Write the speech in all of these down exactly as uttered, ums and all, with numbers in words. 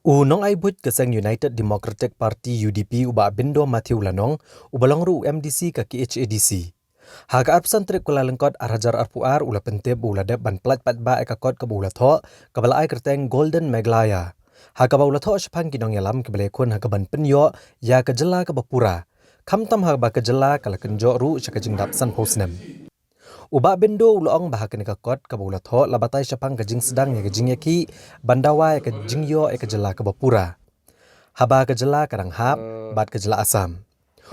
U nongai buit ka seng United Democratic Party, U D P, u Bah Bindo Matthew Lanong, uba long ruh u M D C ka K H A D C, ha ka arphew san tarik Kyllalyngkot arhajar arphew ar, u la pyntip ba u la dep ban pyllait paidbah ïa ka kot kaba u la thoh, kaba la ai kyrteng Golden Meghalaya, ha kaba u la thoh shaphang ki nongïalam kiba la ïakhun ha kaban pynïoh ïa ka jylla kaba pura, khamtam haba ka jylla ka la kynjoh ruh sha ka jingdap sanphew snem. U Bah Bindo u la ong ba ha kane ka kot kaba u la thoh la batai shaphang ka jingsdang ïa ka jingïakhih ban dawa ïa ka jingïoh ïa ka jylla kaba pura, haba ka jylla ka dang hap bad ka jylla Assam.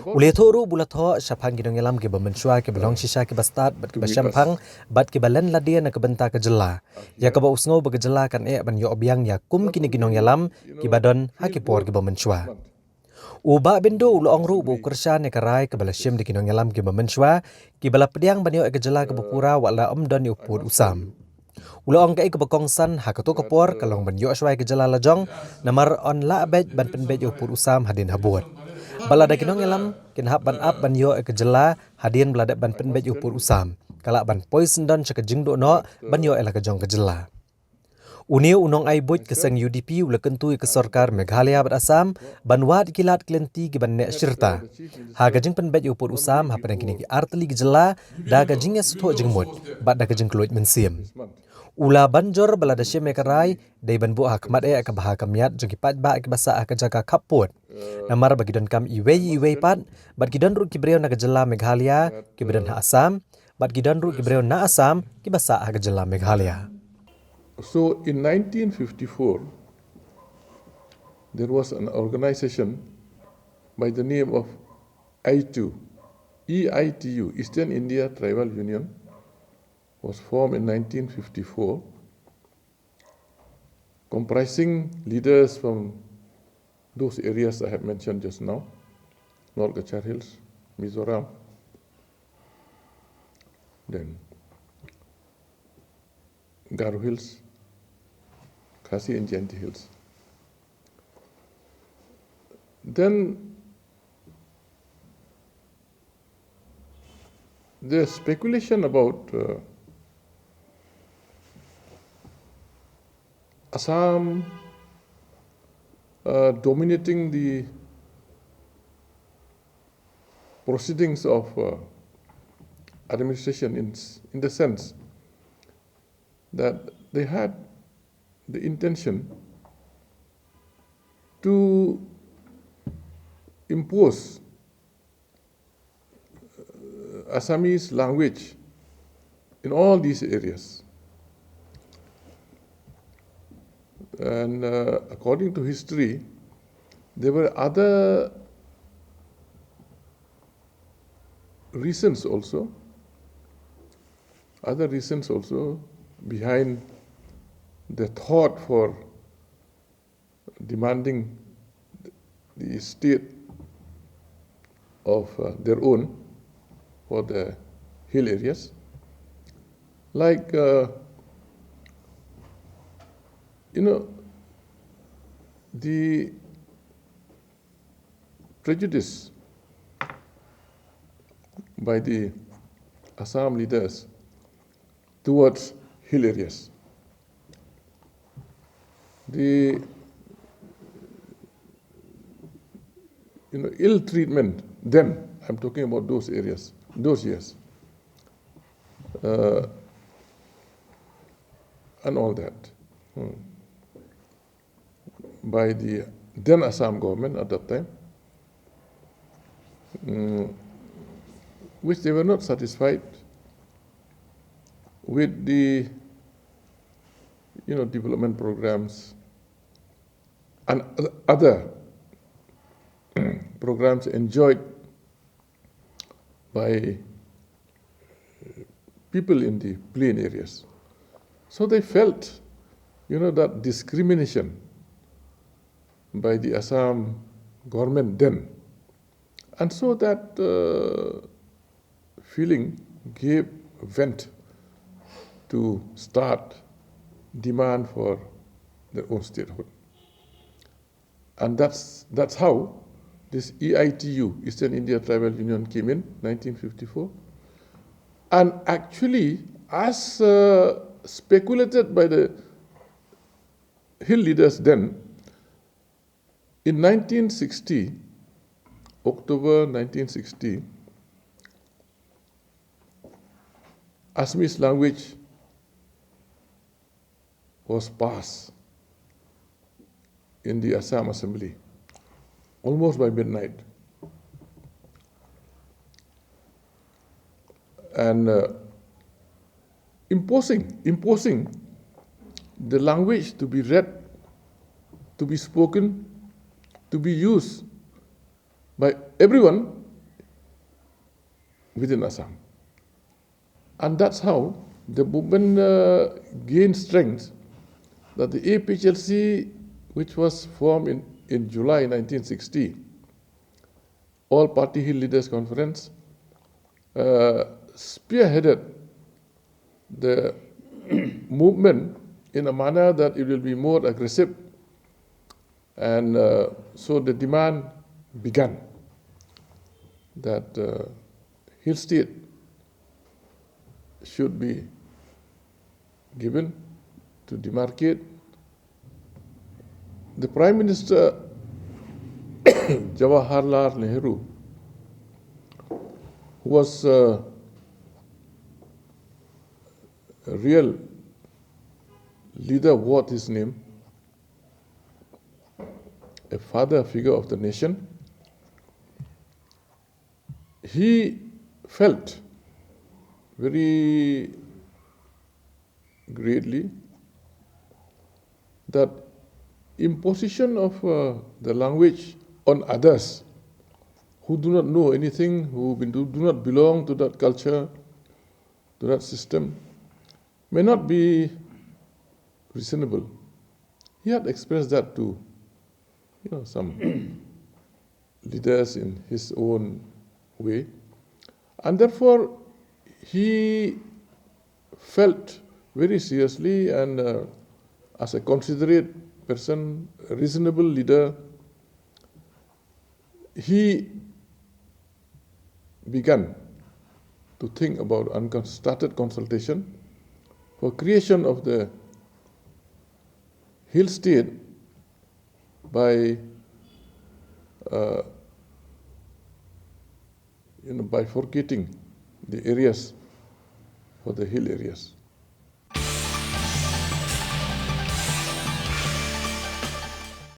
U la ïathuh ruh ba u la thoh shaphang ki nongïalam kiba mynshuwa, kiba long shisha, kiba stad bad kiba shemphang bad kiba len lade na ka bynta ka jylla, ïa kaba u sngew ba ka jylla kan eh ban ïoh biang ïa kum kine ki nongïalam kiba don ha ki por kiba mynshuwa. U Bah Bindo u la ong ruh ba u kyrshan ïa ka rai kaba la shim da ki nongïalam kiba mynshuwa, kiba la pdiang ban ïoh ïa ka jylla kaba pura wat la ym don ïa u pud u sam. U la ong kaei kaba kongsan ha kato ka por ka long ban ïoh shuwa ïa ka jylla la jong, namar yn lah beit ban pynbeit ïa u pud u sam hadien habud. Bad lada ki nongïalam kin hap ban ap ban ïoh ïa ka jylla hadien ba la dep ban pynbeit ïa u pud u sam, ka lah ban poi syndon sha ka jingduh noh ban ïoh ïa la ka jong ka jylla. Une u nongai buit ka seng U D P u la kyntu ïa ka sorkar Meghalaya bad Assam ban wad ïa ki lad ki lynti kiban neh shirta ha ka jingpynbeit ïa u pud u sam hapdeng kine ki artylli ki jylla da ka jingïasngewthuh jingmut bad da ka jingkylluid mynsiem. U la ban jur ba lada shim ïa ka rai, dei ban buh ha khmat eh ïa ka bha ka miat jong ki paidbah kiba sah ha ka jaka khappud, namar ba ki donkam iwei ïa iwei pat, bad ki don ruh ki briew na ka jylla Meghalaya kiba don ha Assam, bad ki don ruh ki briew na Assam kiba sah ha ka jylla Meghalaya. So in nineteen fifty-four, there was an organization by the name of EITU, E I T U, Eastern India Tribal Union, was formed in nineteen fifty-four, comprising leaders from those areas I have mentioned just now, North Cachar Hills, Mizoram, then Garo Hills, Khasi and Jaintia Hills. Then there's speculation about uh, Assam uh, dominating the proceedings of uh, administration in, in the sense that they had the intention to impose uh, Assamese language in all these areas. And uh, according to history, there were other reasons also, other reasons also behind the thought for demanding the state of uh, their own for the hill areas. Like, uh, you know, the prejudice by the Assam leaders towards hill areas. The you know, ill treatment then, I'm talking about those areas, those years, uh, and all that. Hmm. By the then Assam government at that time, mm, which they were not satisfied with the you know development programs and other programs enjoyed by people in the plain areas. So they felt, you know, that discrimination by the Assam government then. And so that uh, feeling gave vent to start demand for their own statehood. And that's, that's how this E I T U, Eastern India Tribal Union, came in nineteen fifty-four. And actually, as uh, speculated by the hill leaders then, In nineteen sixty, October nineteen sixty, Assamese language was passed in the Assam Assembly almost by midnight. And uh, imposing, imposing the language to be read, to be spoken, to be used by everyone within Assam. And that's how the movement uh, gained strength, that the A P H L C, which was formed in, in July nineteen sixty, All Party Hill Leaders Conference, uh, spearheaded the movement in a manner that it will be more aggressive. And uh, so the demand began that uh, Hill State should be given to demarcate. The Prime Minister Jawaharlal Nehru, who was uh, a real leader worth his name, a father figure of the nation, he felt very greatly that imposition of uh, the language on others who do not know anything, who be- do do not belong to that culture, to that system, may not be reasonable. He had expressed that to, you know, some leaders in his own way. And therefore, he felt very seriously and uh, as a considerate person, a reasonable leader, he began to think about and con- started consultation for creation of the Hill State by uh, you know, bifurcating the areas for the hill areas.